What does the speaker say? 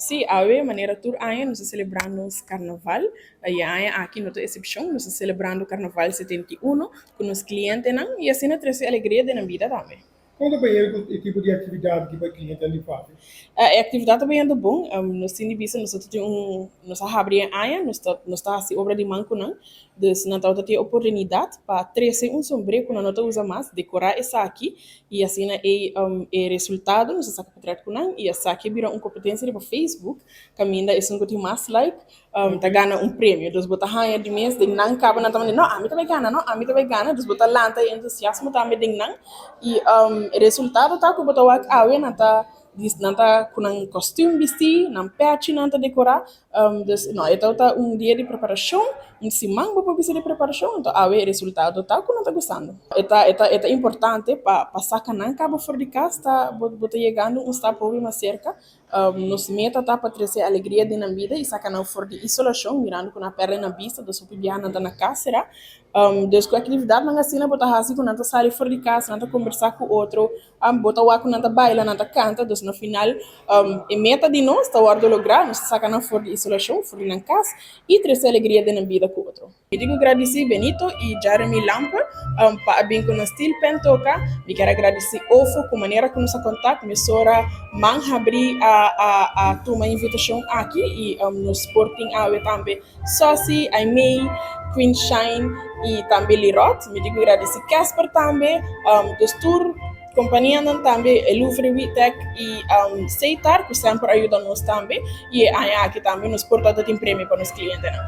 Sí, awe, manera tur aña, nos ta selebrando karnaval. E aña aki no ta eksepshon, nos ta selebrando Karnaval 71 ku nos klientenan i asina trese alegria den bida tambe. Kon ta bai e tipo di aktividat ku e kliente di FAVI? E aktividat ta bai bon. Nos tin bisa, nos tin un, nos a habri aña, nos ta hasi obra di man ku nan. Dus nan tin oportunidat pa trese un sombré ku nan no ta usa mas, dekorá esaki i asina e resultado nos ta saka portrèt ku nan i esaki bira un kompetensia di Facebook, kaminda esun ku tin mas like ta gana un premio. Dus bo ta haña di mes den nan kaba nan tambe, "No, ami tambe gana, no, ami tambe gana." Dus bo ta lanta e entusiasmo tambe den nan i resultado ta ku bo ta wak awe nan ta dis nan ta ku nan kostuum bistí, nan pechi nan ta dekorá. Dus no, e ta un dia di preparashon, un siman bo por bisa di preparashon, anto awe e resultado ta ku nan ta gustando. E ta importante pa saka nan kaba for di kas, ta bo ta yegando un stap hopi mas serka. Nos meta ta pa trese alegria den nan bida i saka nan for di isolashon, mirando ku nan a pèrdè nan bista, dus hopi biaha nan ta na kas será. Dus ku aktividatnan asina bo ta hasi ku nan ta sali for di kas, nan ta kombersá ku otro, bo ta wak ku nan ta baila, nan ta kanta, dus na final e meta di nos ta wòrdu lográ, nos ta saka nan for di isolashon, for di nan kas i trese alegria den nan bida ku otro. Mi tin ku gradisí Benito i Jeremy Lampe pa a bin ku nos steel pan toka. Mi ke gradisí Ofo ku manera ku nos a kontak, mesora man habrí a tuma invitashon aki i nos por tin awe tambe Sosi, Aimee, Queen Shine i tambe Lirot. Mi tin ku gradisí Casper tambe, dus tur kompanianan tambe, Louvre Witek i Seitar, ku semper a yuda nos tambe. I aña aki tambe nos por tin premio pa nos klientenan.